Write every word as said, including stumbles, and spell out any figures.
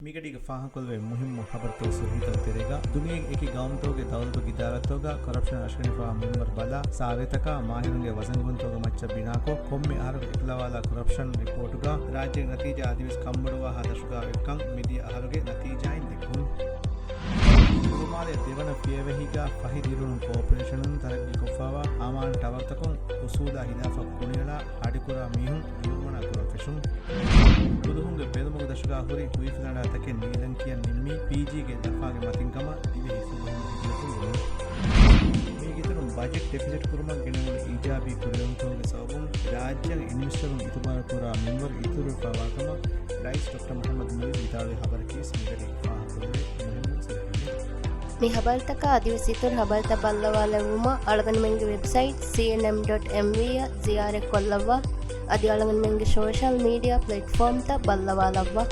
މިގަޑީގަ ފާހަގަކޮށްލެވޭ މުހިއްމު ހަބަރުތައް ސުރުޚީތައް ތެރޭގަ، ދުނިޔޭގެ އެކި ގައުމުތަކުގެ ދައުލަތު އިދާރާތަކުގަ ކޮރަޕްޝަން އަށްގަނޑިފައިވާ މިންވަރު ބަލާ، ސާވޭތަކާ މާހިރުންގެ ވަޒަންގަނޑުތަކުގެ މައްޗަށް ބިނާކޮށް، ކޮންމެ އަހަރުގެ އެކަލަވާލާ ކޮރަޕްޝަން ރިޕޯޓުގަ ރާއްޖޭގެ ނަތީޖާ އަދިވެސް ކަންބޮޑުވާހާ ދަށުގަ އޮތްކަން މިދިޔަ އަހަރުގެ ނަތީޖާއިން ދެއްކުން. ހުޅުމާލޭ ދެވަނަ ފިޔަވަހީގަ ފަހި ދިރިއުޅުން ކޯޕަރޭޝަނުން ތަރައްގީކޮށްފައިވާ ހަމައިން ޓަވަރތަކުން އުސޫލާ ހިލާފަށް ކުނިއަޅާ ހަޑިކުރާ މީހުން ޖުރުމަނާ ކުރަން ފެށުން. ދުލުހުންގެ ބެލުމުގެ ދަށުގަ ހުރި ހުއިފިލަނޑާތަކެއް ނީލަން ކިޔަން ނިންމީ ޕީޖީގެ ލަފާގެ މަތިން ކަމަށް ދިވެހި ސުލުހުން އިދިވެތުން ބުނުން. މީގެ އިތުރުން ބަޖެޓް ޑެފިސިޓް ކުރުމަށް ގެނެވުނު އީޖާބީ ކުރިއެރުންތަކުގެ ސަބަބުން ރާއްޖޭގެ އިންވެސްޓަރުން އިތުބާރު ކުރާ މިންވަރު އިތުރުވެފައިވާ ކަމަށް ރައީސް ޑޮކްޓަރ މުޙައްމަދު މުޢިއްޒު ވިދާޅުވި ހަބަރަކީ މިގަޑީގެ ފާހަގަކުރެވޭ މުހިއްމު ސިއްހައެއް. މި ހަބަރުތަކާ އަދިވެސް އިތުރު ހަބަރުތައް ބައްލަވާލެއްވުމަށް އަޅުގަނޑުމެންގެ ވެބްސައިޓް ސީއެންއެމް ޑޮޓް އެމްވީ އަށް ޒިޔާރަތްކޮށްލައްވާ. އަދި އަޅުގަނޑުމެންގެ ސޯޝަލް މީޑިއާ ޕްލެޓްފޯމްތައް ބައްލަވާލައްވާ.